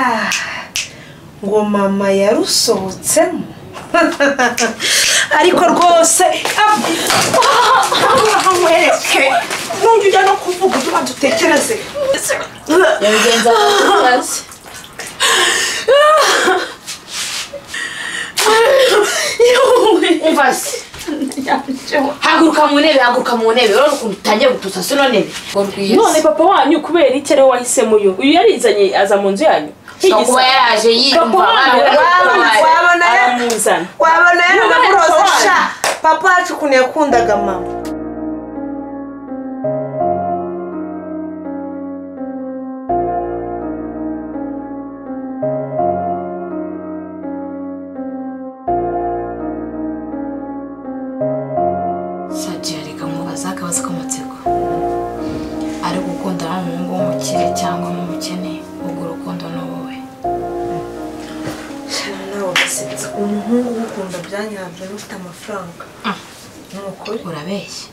Sha ngo mama yarusohotsemo ariko rwose nkwereke nujya ujya no kuvuga ujye ubanza utekereze yabigenza akazi. Umva se haguruka mu ntebe, haguruka mu ntebe, urabona ukuntu utangiye gutusa sino ntebe. None papa wanyu kubera iki ariwe wahisemo uyu? Uyu yarizanye aza mu nzu yanyu. Kuba yaraje yiyumva wabona aramuzana. Wabona yaramuroze sha. Papa wacu ukuntu yakundaga mama. Sagiye reka nkubaze akabazo k'amatsiko. Ari gukundana n'umuhungu w'umukire cyangwa n'umukene, ubwo urukundo ni wowe. Nawe ugasetsa umuhungu ugukunda byanyabyo ufite amafaranga. Ni ukuri urabeshya.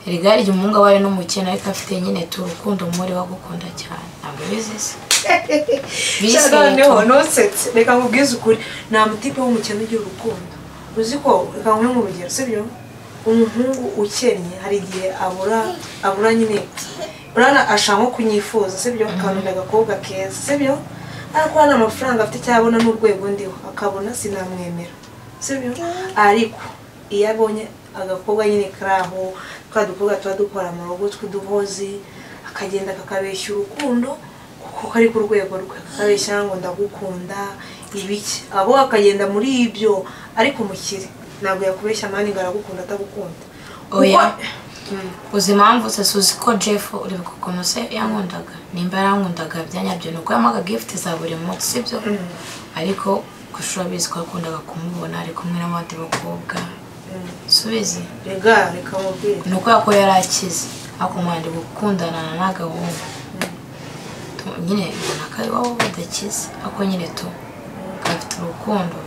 Erega hari igihe umuhungu aba ari n'umukene ariko afite nyine tu urukundo muri we agukunda cyane. Ntabwo ubizi se? Noneho ntusetse reka nkubwize ukuri nta mutipe w'umukene ugira urukundo. Uzi ko reka nguhe nk'urugero sibyo? Umuhungu ukennye hari igihe abura nyine urana ashaka nko kunyifuza sibyo? Akabona agakobwa keza sibyo? Ariko hano amafaranga afite icyo abona n'urwego ndiho akabona sinamwemera sibyo? Ariko iyo abonye agakobwa nyine karaho twa dukobwa tuba dukora mu rugo tw'uduhozi akagenda kakabeshya urukundo kuko kari ku rwego rwe akabeshya ngo ndagukunda ibiki abo akagenda muri ibyo ariko umukire ntabwo yakubeshya mani ngo aragukunda atagukunda. Oya uzi impamvu se uzi ko Jeff uribuka ukuntu se yankundaga nimba yarankundaga byanyabyo ni uko yampaga gift za buri munsi sibyo? Ariko kushura bizi ko yakundaga kumubona ari kumwe n'abandi bakobwa subizi rega reka mubwire ni uko yako yarakize ariko mwandi gukundana n'agahungu nyine ubona ko ari wowe badakize ariko nyine tu gafite urukundo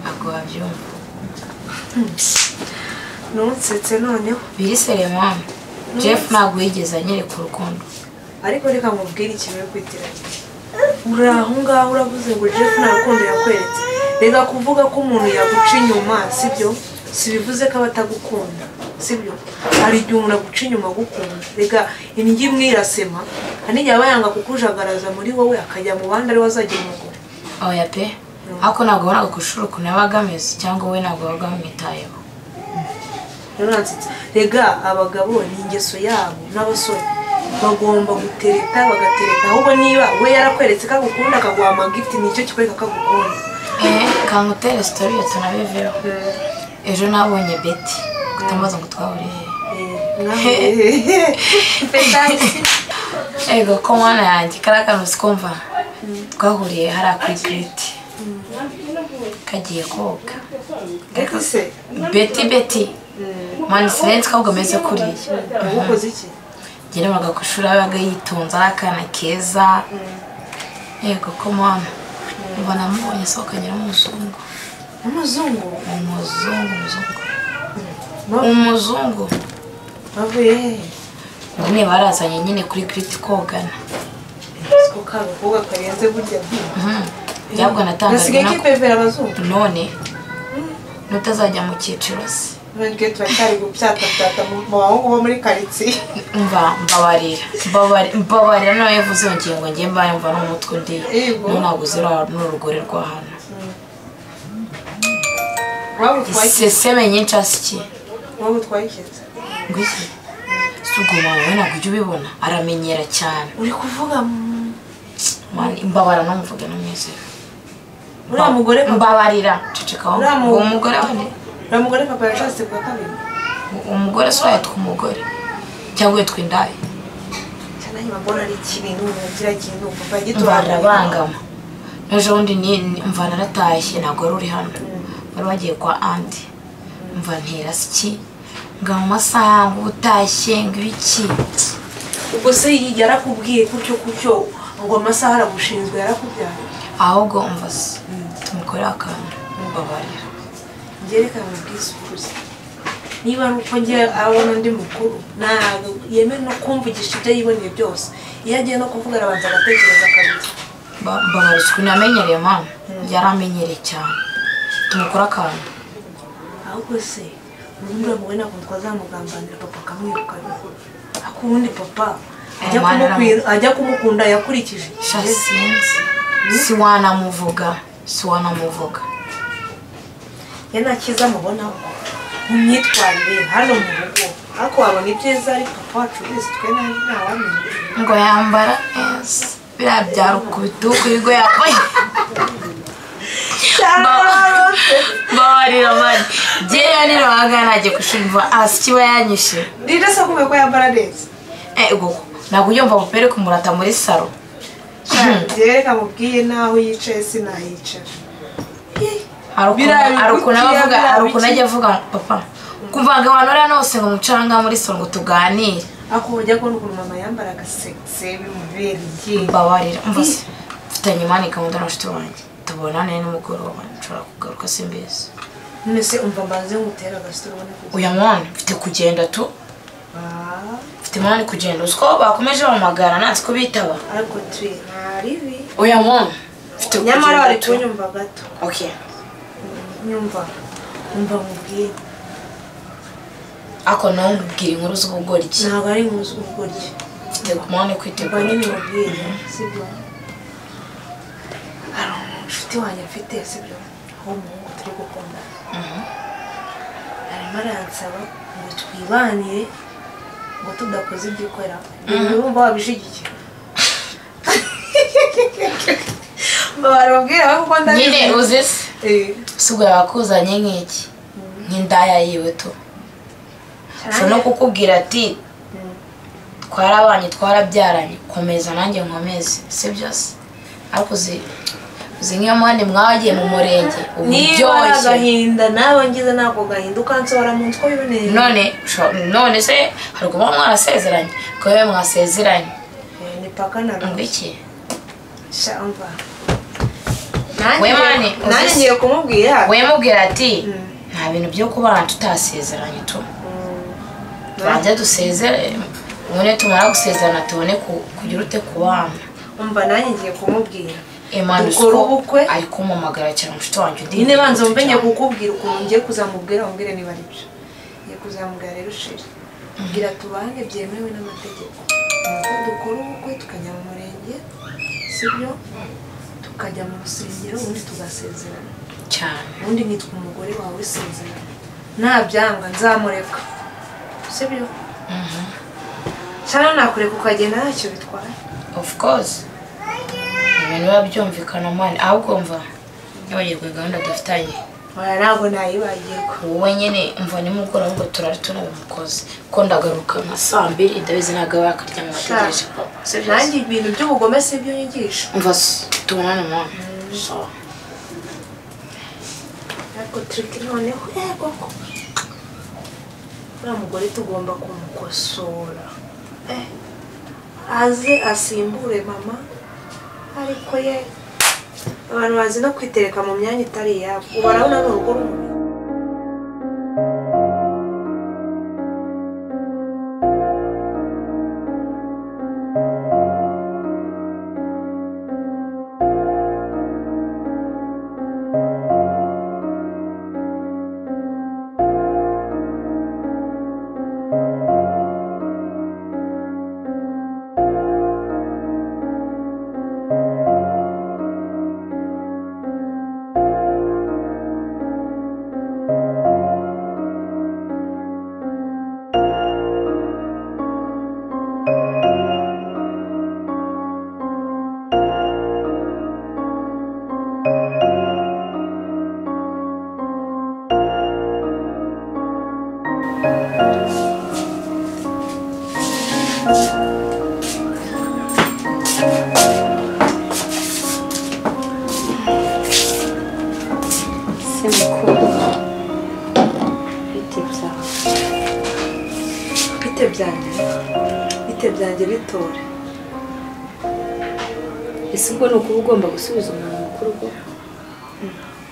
ntabwo wabyumva. Ntunsetse noneho biri sere mama Jeff ntabwo yigeze anyereka urukundo. Ariko reka nkubwire ikintu uri kwitiranya uri aho ngaho uravuze ngo Jeff nta rukundo yakweretse. Reka kuvuga ko umuntu yaguca inyuma sibyo? Si bivuze ko aba atagukunda sibyo? Hari igihe umuntu aguca inyuma agukunda. Reka indyo imwe irasema hari n'igihe aba yanga kukujagaraza muri wowe akajya mu bandi ariwe azagira umugore. Oya pe ariko ntabwo wabonaga ku ishuri ukuntu yabaga ameze cyangwa wowe ntabwo wabaga wamwitayeho. Rega abagabo ni ingeso yabo n'abasore bagomba gutereta bagatereta ahubwo niba we yarakweretse ko agukunda akaguha amagift nicyo kikwereka ko agukunda. Kangutere story ya tunabiveho. Ejo nabonye Betty kutambaza ngo twahuriye he. Ego ko mwana yanjye kariya kantu sikumva twahuriye hariya kuri Giriti kagiye koga. Betty se? Betty mani sinzi ko ahubwo ameze kuriya. Ukoze iki? Njye nabonaga ku ishuri yabaga yitonze ari akana keza. Yego ko mwana mbona amubonye asohokanye n'umuzungu. Umuzungu? Umuzungu. Bavuye he? Nyine barazanye nyine kuri Giriti kogana. Siko kagakobwa karenze burya. Byabwo natangaje. Gasigaye kipepera abazungu. None nutazajya mu cyiciro se. Nubwo turacyari gupyatapyata mu bahungu bo muri karitsiye. Mva mbabarira nawe yavuze iyo ngingo ngiye mbaye mva n'umutwe undi. None ntabwo uzira n'urugore rwa hano. Iseseme nyinshi asiki. Waba utwaye iki? Ngwiki. Si ubwo mama we ntabwo ujya ubibona aramenyera cyane. Uri kuvuga mbabara ntumvuge n'umwizero. Uriya mugore mbabarira ceceka uwo mugore we. Uriya mugore papa yashatse bwa kabiri. Umugore se yitwa umugore cyangwa yitwa indaya? Cyane nyuma mbona ari ikintu kiriya kintu papa yagiturangama. Arabangama. Ejo bundi mva naratashye ntabwo wari uri hano. Wari wagiye kwa anti. Mva ntera siki ngo mu masaha ngo utashye ngo ibiki. Ubwo se yarakubwiye gutyo gutyo ngo amasaha aragushinzwe yarakubyaye? Ahubwo umva se tumukorere akantu mbabarira. Njye reka nkubwize ukuri niba ari uko njye abona undi mukuru ntabwo yemera no kumvugisha ibyo yiboneye byose. Iyo agiye no kuvuga arabanza agatekereza kabiri. Mbabarira namenyereye mama. Yaramenyereye cyane. Tumukora akantu. Ahubwo se urumva mwe nako twazamugambanira papa akamwirukana. Akundi papa ajya kumukunda yakurikije. Sinzi. Si wanamuvuga. Si wanamuvuga. Yena kiza mubona mu myitwarire hano mu rugo. Ariko wabona ibyiza ari papa wacu wese twe ntawamenye. Ngo yambara neza. Biriya byaro ku bigo yambaye. Mbabarira mani. Jyewe nirohaga najye ku ishuri mva asikiba yanyishe. Ndinde se kumbe ko yambara neza? Ubwo ntabwo ujya wumva bupere kumurata muri saro. Njyewe reka mubwiye naho yicaye sinahicara. Hari ukuntu ajya avuga papa. Kumva ngo abantu bariya bose ngo mucanga muri saro ngo tuganire. Ako ujya kubona ukuntu mama yambaraga sexy bimubereye. Mbabarira umva se mfitanye imani gahunda na mushiki wanjye. Tubonane nimugoroba nshobora kugaruka simbizi. None se umva mbanze ngutera agasitoro ubone kuza. Oya mwana mfite kugenda tu. Mfite imani kugenda uziko bakomeje bamagara nanze ko bitaba. Ariko twe nta ribi. Oya mwana mfite kugenda. Nyamara wari kunyumva gato. Okay. Nyumva. Umva nkubwire. Ako nawe nkubwira inkuru z'ubugoryi. Ntabwo ari inkuru z'ubugoryi. Mfite kumana kwitegura. Nyine nkubwire sibyo. Hari inshuti wanjye mfite sibyo. Aho umuhungu turi gukundana. Arimo aransaba ngo twibanire ngo tudakoze ibyo ukora. Urumva wabishigikiye. Barabwira ko ndabizi. Nyine uzi se? Si ubwo yakuzanye nk'iki? Nk'indaya yiwe tu. Ushobora no kukubwira ati twarabanye twarabyaranye komeza nanjye nkomeze si byose. Ariko uzi nk'iyo mwanya mwagiye mu murenge ubu biryoshye. Agahinda nawe ngize nako gahinda ukansohora mu nzu ko biboneye. None se hari kuba mwarasezeranye ko yewe mwasezeranye. Ni paka na ngo iki? Sha umva. Nanjye ngiye kumubwira. We mubwira ati nta bintu byo kubana tutasezeranye tu. Tubanze dusezere ubone tumara gusezerana tubone kugira ute kubana. Umva nanjye ngiye kumubwira. Dukora ubukwe ari kumamagara cyane mushito wanjye undi. Nyine banza umve ngiye kukubwira ukuntu ngiye kuzamubwira umbwire niba ari byo. Ngiye kuzamubwira rero sheri. Mbwira tubane byemewe n'amategeko. Nuko dukora ubukwe tukajya mu murenge sibyo? Tukajya mu rusengero ubundi tugasezerana. Cyane. Ubundi nitwa umugore wawe sezerana. Nabyanga nzamureka. Sibyo? Cyane nakureka ukagenda ntacyo bitwaye. Of course. Ibintu biba byumvikana mani ahubwo mva yabagirwe gahunda dufitanye. Oya ntabwo nayibagirwa. Wowe nyine mva nimugoroba ahubwo turari tunabimukoze. Ko ndagaruka nka saa mbiri ndabizi ntabwo aba yakaryama ategereje papa. Sibyo? Nanjye ibintu by'ubugome si byo nyigisha. Umva tubonane mwana. Sawa. Ariko trick noneho yego ko. Uriya mugore tugomba kumukosora. Aze asimbure mama. Ariko ye abantu bazi no kwitereka mu myanya itari iyabo. Ubu arabona ni urugo rumwe. Bite byanjye bitore. Ese ubwo ni ukuba ugomba gusubiza umuntu mukuru ko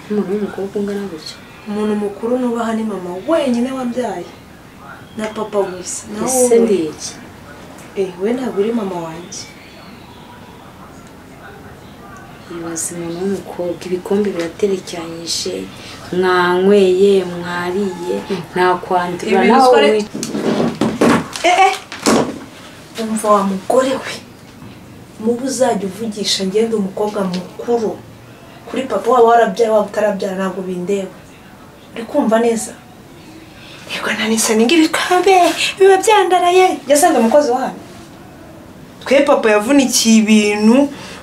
umuntu w'umukobwa ungana gutya? Umuntu mukuru nubaha ni mama wenyine wambyaye na papa gusa. Ese ndi iki? We ntabwo uri mama wanjye. Ibaze umuntu w'umukobwa ibikombe biraterekeranyije mwanyweye mwariye nta kwandura nawe. Umva wa mugore we, mubu uzajya uvugisha ngende umukobwa mukuru kuri papa waba warabyaye waba utarabyara ntabwo bindeba. Uri kumva neza? Yego nanisa ningi ibikombe biba byandaraye. Yasanze umukozi wa hano. Twe papa yavunikiye ibintu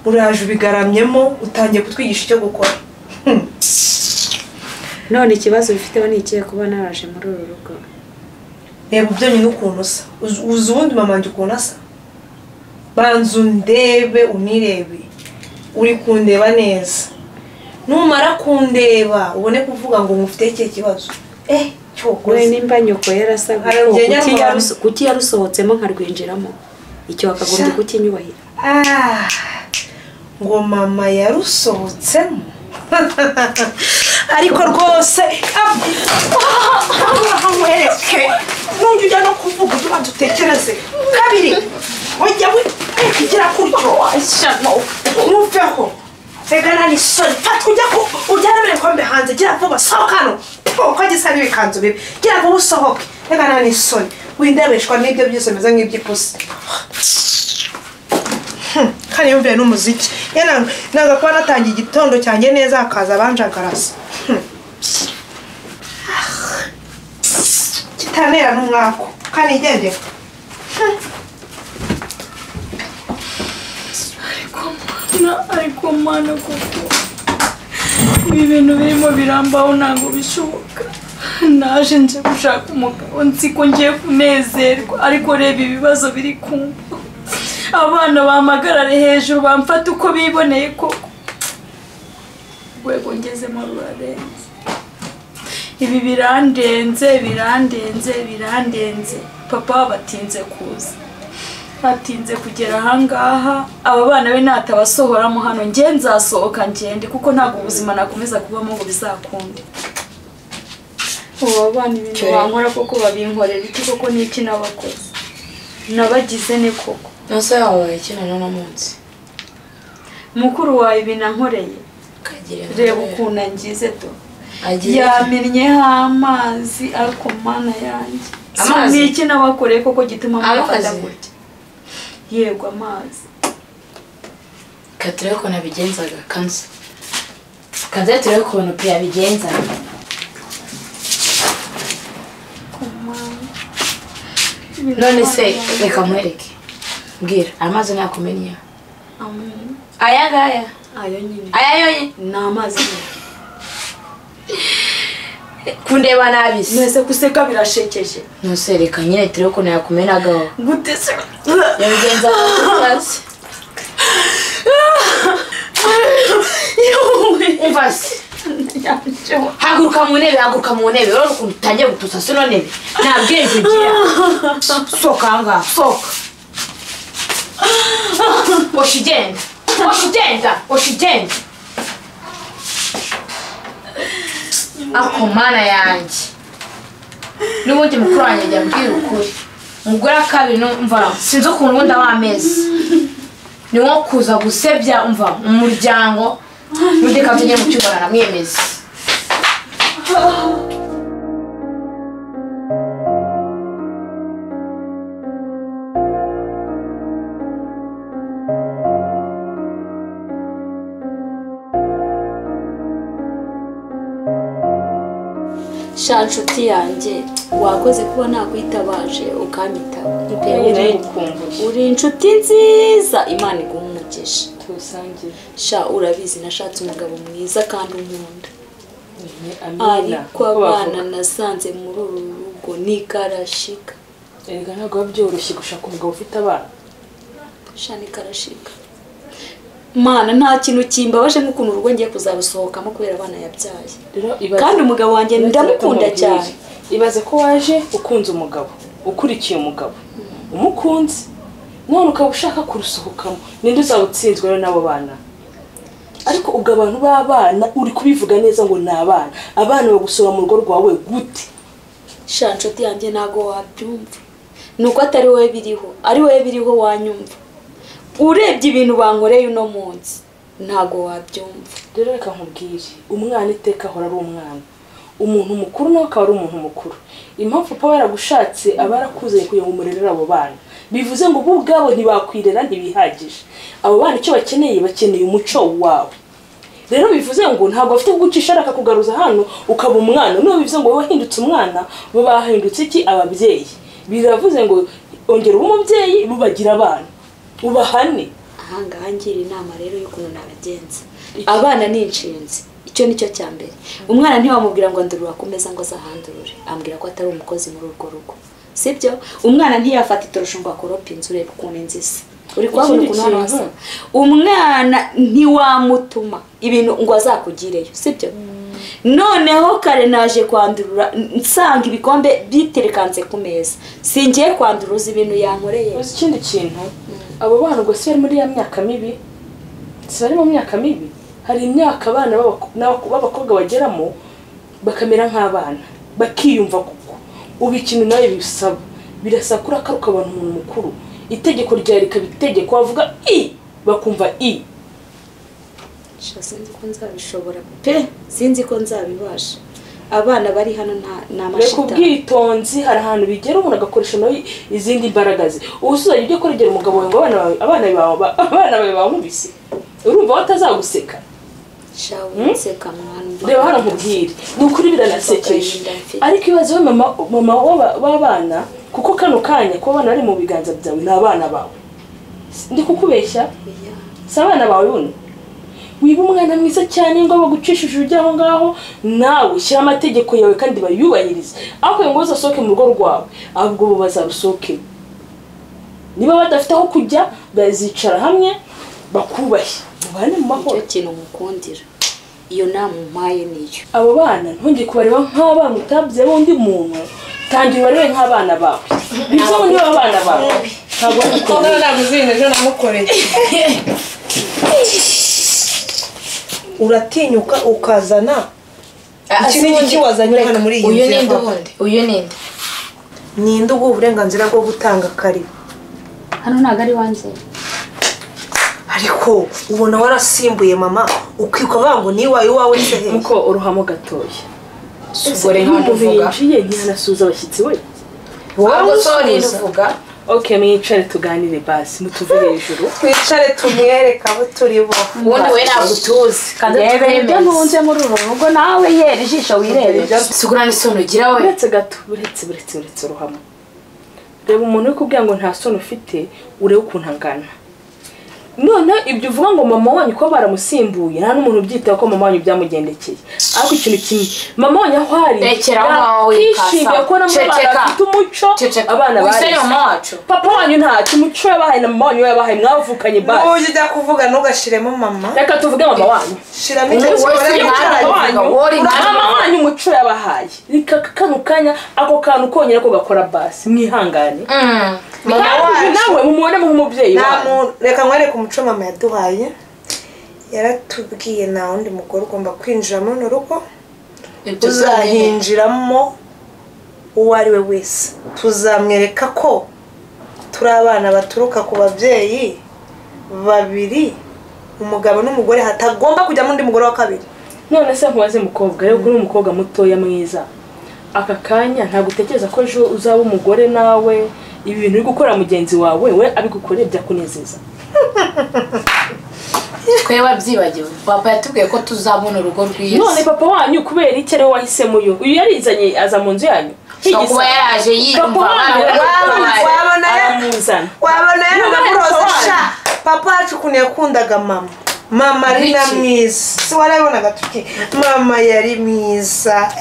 uraje ubigaramyemo utangiye kutwigisha icyo gukora. None ikibazo bifiteho ni ikihe kuba naraje muri uru rugo? Reba byonyine ukuntu usa. Uzi ubundi mama wanjye ukuntu asa? Banza undebe unirebe. Uri kundeba neza. Numara kundeba ubone kuvuga ngo ngufite ikihe kibazo. Cyokoze. Nimba nyoko yarasaga kuki yarusohotsemo nkarwinjiramo? Icyo wakagombye kukinyubahira. Ngo mama yarusohotsemo. Ariko rwose nkwereke nujya ujya no kuvuga ujye ubanza utekereze kabiri ujya wigira kuryo ntuveho rega ni soni fata ujya ujyana ibikombe hanze gira vuba sohoka hano uko gisa n'ibikanzu bibi gira vuba usohoke rega ni soni windebeshwa n'ibyo byose bimeze nk'iby'ipusi. Kandi yumvire n'umuziki nanga kuba natangiye igitondo cyanjye neza hakaza abanjagarasa kitanera n'umwako kandi igendera. Ariko mana kuko ibi bintu birimo birambaho ntabwo bishoboka. Naje nje gushaka umugabo nzi ko ngiye kunezerwa ariko reba ibibazo biri kumva. Abana bamagarare hejuru bamfata uko biboneye koko. Urwego ngezemo rurarenze. Ibi birandenze birandenze birandenze. Papa batinze kuza. Batinze kugera ahangaha. Aba bana be natabasohoramo hano nge nzasohoka ngende kuko ntabwo ubuzima nakomeza kubamo ngo bizakunde. Ubu abana ibintu bankora koko babinkorera iki koko n'iki nabakoze. Nabagize ne koko. Nase wabaye iki none munsi? Mukuru wawe ibinankoreye. Reba ukuntu angize do. Yamennyeho amazi ariko mana yanjye. Amazi? Ni iki nabakoreye koko gituma mufata gutya? Yego amazi. Katurebe ukuntu abigenzaga kanza. Kanza turebe ukuntu pe yabigenzaga. None se reka nkwereke. Mbwira amazi nakumennye. Aya ngaya. Ayo nyine. Aya yonyine. Ni amazi. Kundeba nabi se. Nese kuseka birashekeje. Nose reka nyine turebe ukuntu yakumenagaho. Gute se? Yabigenza gute? Umva se. Haguruka mu ntebe, haguruka mu ntebe. Urabona ukuntu utangiye gutusa sino ntebe. Nta bwenge ugira. Sohoka aha ngaha, sohoka. Osha ugenda, osha ugenda, osha ugenda. Ako mana yanjye. N'ubundi mukuru wanjye ajya ambwira ukuri. Umugore wa kabiri numva sinzi ukuntu ubundi aba ameze. Ni nko kuza gusebya umva umuryango. Ubundi reka tujye mu cyumba naramwemeza. Sha nshuti yanjye wakoze kuba nakwitabaje ukanyitaba. Uri inshuti nziza Imana iguhe umugisha. Tusangiye. Sha urabizi nashatse umugabo mwiza kandi unkunda. Ariko abana nasanze muri uru rugo ni karashika. Erega ntabwo biba byoroshye gushaka umugabo ufite abana. Sha ni karashika. Mana nta kintu kimbabaje nk'ukuntu urugo ngiye kuzarusohokamo kubera abana yabyaye. Kandi umugabo wanjye ndamukunda cyane. Ibaze ko waje ukunze umugabo, ukurikiye umugabo, umukunze, none ukaba ushaka kurusohokamo, ninde uzaba utsinzwe rero n'abo bana? Ariko ubwo abantu b'abana uri kubivuga neza ngo ni abana, abana bagusura mu rugo rwawe gute? Sha nshuti yanjye ntago wabyumva. Nuko atari wowe biriho, ari wowe biriho wanyumva. Urebye ibintu bankoreye uno munsi. Ntago wabyumva. Rero reka nkubwire, umwana iteka ahora ari umwana. Umuntu mukuru nawe akaba ari umuntu mukuru. Impamvu papa yaragushatse aba yarakuzanye kugira ngo umurerere abo bana. Bivuze ngo bo ubwabo ntibakwirera ntibihagije. Abo bana icyo bakeneye, bakeneye umuco wawe. Rero bivuze ngo ntabwo afite kugucisha akakugaruza hano ukaba umwana. None bivuze ngo wowe wahindutse umwana, bo bahindutse iki? Ababyeyi. Biravuze ngo ongera ube umubyeyi, bubagira abana, ubahane. Ahangaha ngira inama rero y'ukuntu nabagenza. Abana ni inshinzi, icyo nicyo cya mbere. Umwana ntiwamubwira ngo andurura ku meza ngo azahandurure, ambwira ko atari umukozi muri urwo rugo, sibyo? Umwana ntiyafata itorosho ngo akorope inzu, urebe ukuntu inzu isa, uri kuhabona ukuntu hano hasa. Umwana ntiwamutuma ibintu ngo azakugireyo, sibyo? Noneho kare naje kwandurura nsanga ibikombe biterekanze ku meza, singiye kwanduruza ibintu yankoreye. Uzi ikindi kintu, abo bana ubwo si bari muri ya myaka mibi, si bari mu myaka mibi. Hari imyaka abana b'abakobwa bageramo bakamera nk'abana, bakiyumva kuko ubu ikintu nawe bisaba birasaba kuri akaruka abantu umuntu mukuru. Itegeko rya rikaba itegeko, bavuga i bakumva i. Sha sinzi ko nzabishobora pe, sinzi ko nzabibasha. Abana bari hano nta Reka mashitani. ubwitonzi, hari ahantu bigera umuntu agakoresha nawe izindi mbaraga ze. Ubu uzajya ujya kurengera umugabo wawe ngo abana bawe bamubise, urumva batazaguseka. Sha unseka mwana, Reba hano nkubwire, ni ukuri biranasekeje. Ariko ibaze we mama w'abana, kuko kano kanya kuba abana bari mu biganza byawe ni abana bawe. Ndi kukubeshya? Si abana bawe buno. Wiba umwana mwiza cyane ngo bagucishije ujya aho ngaho, nawe shyira amategeko yawe kandi bayubahirize. Ariko ngo uzasohoke mu rugo rwawe, ahubwo bo bazarusohoke. Niba badafite aho kujya, bazicara hamwe bakubahe, mubane mu mahoro. Icyo kintu mukundira, iyo nama umpaye niyo. Abo bana ntongeye kubareba nk'abana utabyaye undi muntu, tangira ubarebe nk'abana bawe. Bivuze ngo niba abana bawe ntabwo Ko babikora. ntabwo uzi ibintu ejo namukoreye. Uratinyuka ukazana iki n'iki wazanye hano muri iyi Uyu nzu ya ninde papa? ubundi? Uyu ninde? Ninde uguha uburenganzira bwo gutanga karibu? Hano ntabwo ari wanjye. Ariko ubona warasimbuye mama, ukikwa bavuga ngo ni iwawe, iwawe se he? Muko uruhamo gatoya. Ubwo rero Umuntu uvuga. yinjiye ntiyanasuhuza abashyitsi we. Wowe Ahubwo so ninde usuhuza. uvuga? Okay, mwicare tuganire basi, mutuve hejuru. Twicare tumwereke abo turi bo. Ubundi we ntabwo utuzi kandi Reba ibyo utwemeze. ntunze muri uru rugo nawe, yera ijisho wirebe. Sugura n'isoni ugira we. Uretse gato, uretse uretse uretse uruhamo. Reba umuntu uri kubwira ngo nta soni ufite, urebe ukuntu angana. None ibyo uvuga ngo mama wanyu ko baramusimbuye, nta n'umuntu ubyitaho ko mama wanyu byamugendekeye. Ariko ikintu kimwe, mama wanyu aho ari Rekera aho ngaho wikasa. yakishimiye ko namwe abana Ceceka. bafite umuco, Ceceka. abana Uyu se ni bareze. mama wacu. Papa wanyu ntacyo umuco yabahaye na mama wanyu yabahaye, mwavukanye basi. Nujya ujya kuvuga ntugashiremo mama. Reka tuvuge mama wanyu. Shiramo icyo Wowe ukora si wicaranye. mwana wowe uri Mama mwana. wanyu umuco yabahaye. Reka kano kanya ako kantu konyine ko gakora basi, mwihangane. Mama Kandi wacu. nawe mumubone nk'umubyeyi Nta wanyu. muntu, reka nkwereke umuco mama yaduhaye. Yaratubwiye nta wundi mugore ugomba kwinjira muri uru rugo, Ibyo uzahinjiramo uwo ari we wese tuzamwereka ko turi abana baturuka ku babyeyi babiri, umugabo n'umugore, hatagomba kujyamo undi mugore wa kabiri. None se nkubaze mukobwa, rero uri umukobwa mutoya mwiza, aka kanya ntabwo utekereza ko ejo uzaba umugore nawe, ibi bintu uri gukora mugenzi wawe we abigukoreye byakunezeza? Twe wabyibagiwe, papa yatubwiye ko tuzabona urugo rwiza. None papa wanyu kubera iki ariwe wahisemo uyu? Uyu yarizanye aza mu nzu yanyu? Ashobora kuba yaraje yiyumva Papa wanyu abana aramuzana. Wabona Nubwo yaramuroze sha. Papa wacu ukuntu yakundaga mama. Mama ari na Biki? mwiza. Si warabibonaga tuki mama yari mwiza.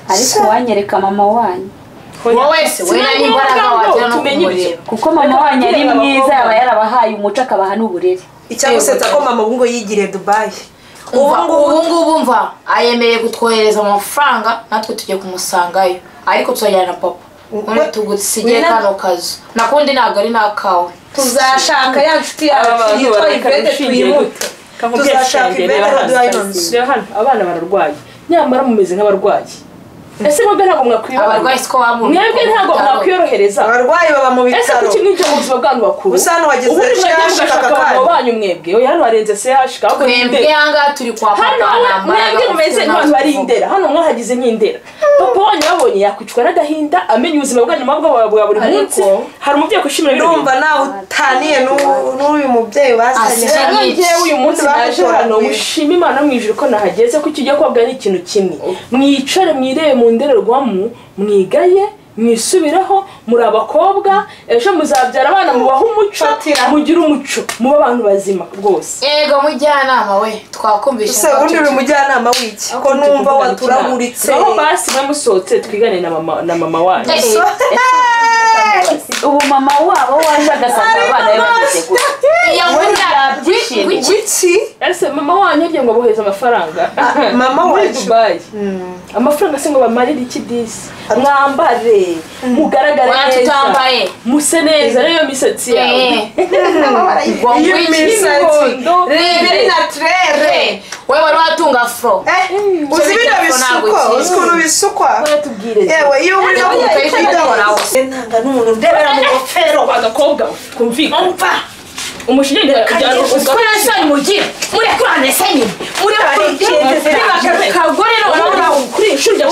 Ariko wanyereka mama wanyu. Wowe se we nari imbaraga wagira no kumureba. Kuko mama wanyu ari mwiza, yaba yarabahaye umuco akabaha n'uburere. Icyagusetsa ko mama ubu ngo yigiriye Dubai. Ubu ngubu mva ayemereye kutwohereza amafaranga natwe tujye kumusangayo, ariko tuzajyana na papa. Ubundi tugusigiye kano kazu. Nakundi ntabwo ari nakawe. Tuzashaka ya nshuti yacu yitwa Yvette twimute. Tuzashaka Yvette Diamonds. Reba hano abana bararwaye, nyamara mumeze nk'abarwayi. Ese mwebwe ntabwo mwakwiyorohereza? Abarwayi siko bamubona. Mwebwe ntabwo mwakwiyorohereza. Abarwayi baba mu bitaro. Ese kuki mwinjira mu buzima bwanyu bakuru? Gusa hano wageze CHK kandi. Banyu mwebwe. Oya hano harenze CHK. Twebwe hanga turi kwa papa na mama. Mwebwe mumeze nk'abantu bari indera. Hano mwahagize nk'indera. Papa wanyu babonye yakwicwa n'agahinda amenya ubuzima bwanyu mabwo bwa buri munsi. Hari umubyeyi kwishimira bino. Ndumva nawe utaniye n'uyu mubyeyi basanye. Ngewe uyu munsi naje hano mushima Imana mu ijuru ko nahageze ko kijya kwabwa n'ikintu kimwe. Mwicare mwirebe mu ndorerwamo mwigaye mwisubiraho muri abakobwa ejo muzabyara abana mubaho umuco mugire umuco muba abantu bazima rwose. Yego mujyanama we twakumvisha. Ese ubundi uri mujyanama wiki ko numva waturaguritse? Aho basi mwamusohotse twigane na mama wanyu. Ubu mama wabo waje agasanga abana be bageze gute? Ese mama wanyu yagiye ngo boheze amafaranga. Mama muri Dubai. Amafaranga se ngo bamarire iki disi? Mwambare mugaragare neza. Muse neza rero misatsi yawe. Iyo misatsi. Rebe naturere. Wewe wari watunga afro. Uzi bino bisukwa, uzi ukuntu bisukwa. Yewe iyo uri no kutayikora. Nanga n'umuntu ndebera mu ngofero bagakobwa twumvikana. Umva. Umushinga ukora sani mugira murekurane se nyine murekure kagore no kuri ishuri rya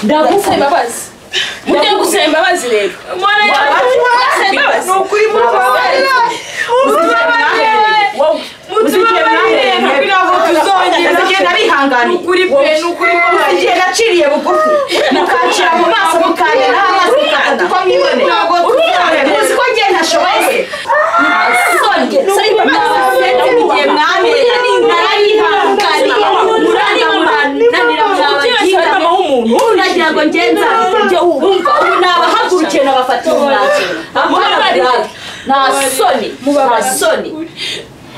Ndagusaba imbabazi. Mujye gusaba imbabazi rero. Ni ukuri mutubabarire. Mutubabarire ntabwo tuzongera. Ni ukuri pe, ni ukuri igihe naciriye bugufi mukacira mu maso mukamera amaso mukatatu ko mwiboneye. Muzi ko ngiye ntashoboye. Igihe mwamenye narayihanganiye nagira ngo ngenza ubu nabahagurukiye nabafata umwanzuro. Nta soni, nta soni.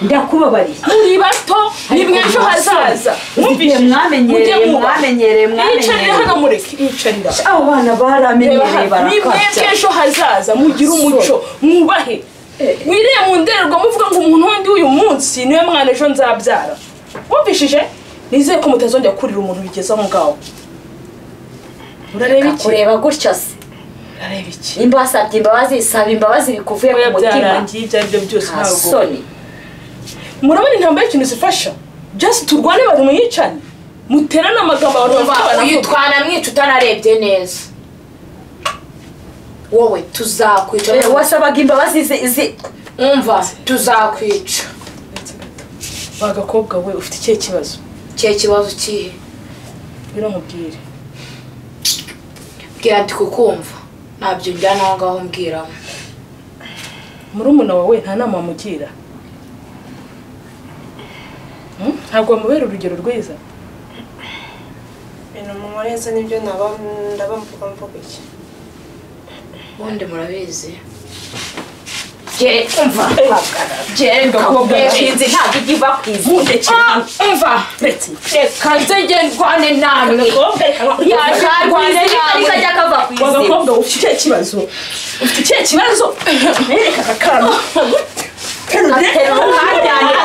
Ndakubabariye. Muri bato ni mwejo hazaza. Mwumvise mwamenyereye mwamenyereye mwamenyereye. Yicarira hano mureke yicarira. Abo bana baramenyereye barakabya. Ni mwebwe hazaza mugire umuco mwubahe. Wireye mu ndorerwamo muvuga ngo umuntu wundi uyu munsi niwe mwana ejo nzabyara. Wumvishije? Nizeye ko mutazongera kurira umuntu bigeze aho ngaho. Urareba iki? Kureba gutyo se. Urareba iki? Nimba wasabye imbabazi, saba imbabazi bikuvuye ku mutima. Byarangiye ibyo aribyo byose ntabwo. Soni. Murabona intambara y'ikintu zifasha. Just turwane abantu mwicane. Muterane amagambo abantu bavugana. Uyu twanamwica utanarebye neza. Wowe tuzakwica. Wasabaga imbabazi zi umva tuzakwica. Bagakobwa we ufite ikihe kibazo? Ikihe kibazo kihe? Biro nkubwire. Bwira ndi kukumva. Ntabyo njyana aho ngaho mbwiramo. Murumuna wawe nta nama wamugira. Ntabwo wamubera urugero rwiza. Ibintu munkoreza nibyo ndaba mvuga iki. Ubundi murabizi. Umva. Gakobwa nshinze ntabwo ijya iva ku izina. Umva. Reka nze njye ndwane namwe. Yarwane nawe kajya kava ku izina. Gakobwa ufite ikihe kibazo? Ufite ikihe kibazo? Nereka akakana.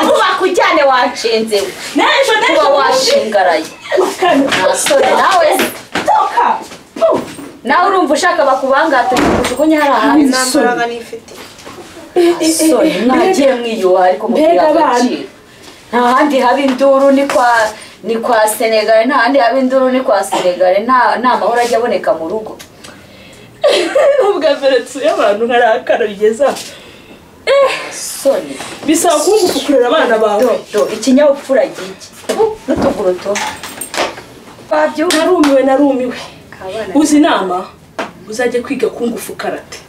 Vuba kujyane wanshinze. N'ejo kuba washingaraye. Nta nawe. Toka. Nawe urumva ushaka bakubangata kujugunya hari ahandi. Nta mbaraga nifite. Soni mwagiye mwiyuha ariko mubwira agaciro. Nta handi haba induru ni kwa Senegal, nta handi haba induru ni kwa Senegal, nta mahoro ajya aboneka mu rugo. Ubwa mbere tsuye abantu nkarakara bigeza. Soni bisaba kungufu kurera abana bawe. Do ikinyabupfura giki n'utuguru to. Narumiwe narumiwe. Uzi inama uzajye kwiga kungufu karate.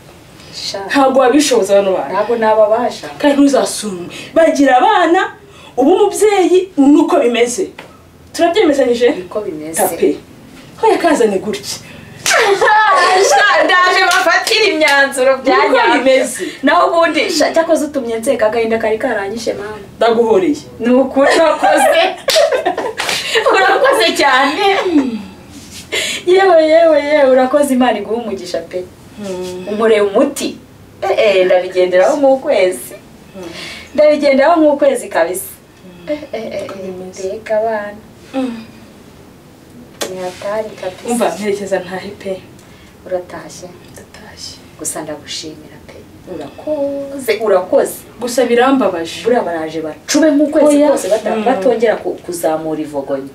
Ntabwo wabishoboza abantu bawe. Ntabwo nababasha. Kandi ntuzasume. Bagira abana ubu umubyeyi nuko bimeze. Turabyemezanyije? Niko bimeze. Tape. Hoya kazane gutya. Ndaje bafatira imyanzuro byanyameze. Naho ubundi cyakoze utumye nseka agahinda kari karanyishe mama. Ndaguhoreye. Ni ukuri urakoze. Urakoze cyane. Yewe yewe yewe urakoze, Imana iguhe umugisha pe. Umureye umuti. Ndabigenderaho nk'ukwezi. Ndabigenderaho nk'ukwezi kabisa. Mbega abana. Ni hatari kabisa. Umva mperekeza ntahe pe. Uratashye? Ndatashye. Gusa ndagushimira pe. Urakoze, urakoze. Gusa birambabaje. Buriya baraje bacube nk'ukwezi kose batongera kuzamura ivogonyo.